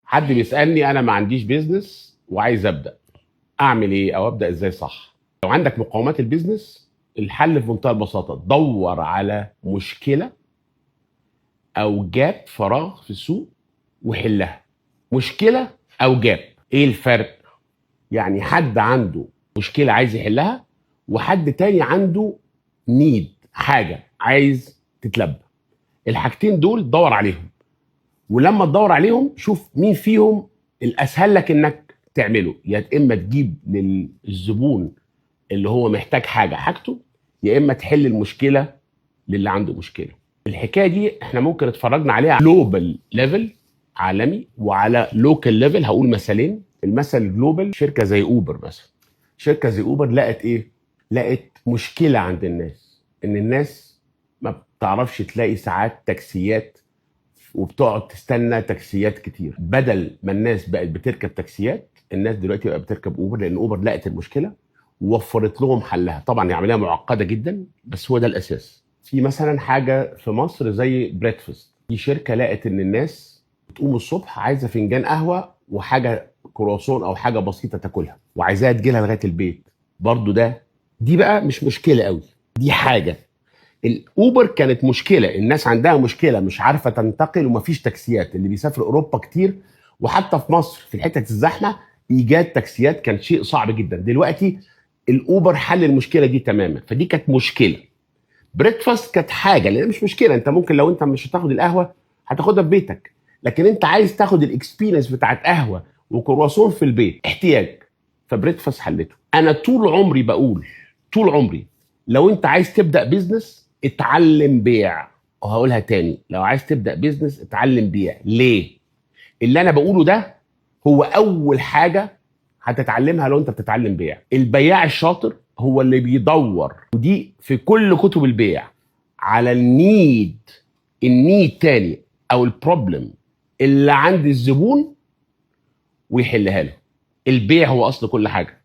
حد بيسالني انا ما عنديش business وعايز ابدا، اعمل ايه او ابدا ازاي صح؟ لو عندك مقومات ال business، الحل في منتهى البساطه: دور على مشكلة او gap، فراغ في السوق، وحلها. مشكلة او gap، ايه الفرق؟ يعني حد عنده مشكلة عايز يحلها، وحد تاني عنده need، حاجة عايز تتلبى. الحاجتين دول دور عليهم، ولما تدور عليهم شوف مين فيهم الاسهل لك انك تعمله. يا اما تجيب للزبون اللي هو محتاج حاجة حاجته، يا اما تحل المشكلة للي عنده مشكله. الحكاية دي احنا ممكن اتفرجنا عليها global level، عالمي، وعلى local level. هقول مثالين. المثل ال global شركة زي اوبر مثلا. شركة زي اوبر لقت ايه؟ لقت مشكلة عند الناس، ان الناس ما بتعرفش تلاقي ساعات تاكسيات وبتقعد تستنى تاكسيات كتير. بدل ما الناس بقت بتركب تاكسيات، الناس دلوقتي بقت بتركب اوبر، لان اوبر لقت المشكلة ووفرت لهم حلها. طبعا هي عملية معقدة جدا، بس هو ده الاساس. في مثلا حاجة في مصر زي Breadfast، دي شركة لقت ان الناس بتقوم الصبح عايزه فنجان قهوة وحاجه كرواسون او حاجة بسيطة تاكلها، وعايزاها تجيلها لغاية البيت. برضو دي بقى مش مشكلة قوي، دي حاجه. الاوبر كانت مشكله، الناس عندها مشكلة مش عارفه تنتقل ومفيش تاكسيات. اللي بيسافر اوروبا كتير وحتى في مصر في الحتة الزحمه، ايجاد تاكسيات كان شيء صعب جدا. دلوقتي الاوبر حل المشكلة دي تماما، فدي كانت مشكله. Breadfast كانت حاجه، لان مش مشكله، انت ممكن لو انت مش هتاخد القهوة هتاخدها في بيتك، لكن انت عايز تاخد ال experience بتاعت قهوة وكرواسون في البيت، احتياج، ف Breadfast حلته. انا طول عمري بقول، طول عمري، لو انت عايز تبدا business اتعلم بيع. وهقولها تاني: لو عايز تبدا business اتعلم بيع. ليه؟ اللي انا بقوله ده هو اول حاجة هتتعلمها لو انت بتتعلم بيع. البياع الشاطر هو اللي بيدور، ودي في كل كتب البيع، على ال need، ال need تاني، او ال problem اللي عند الزبون ويحلها له. البيع هو اصل كل حاجه.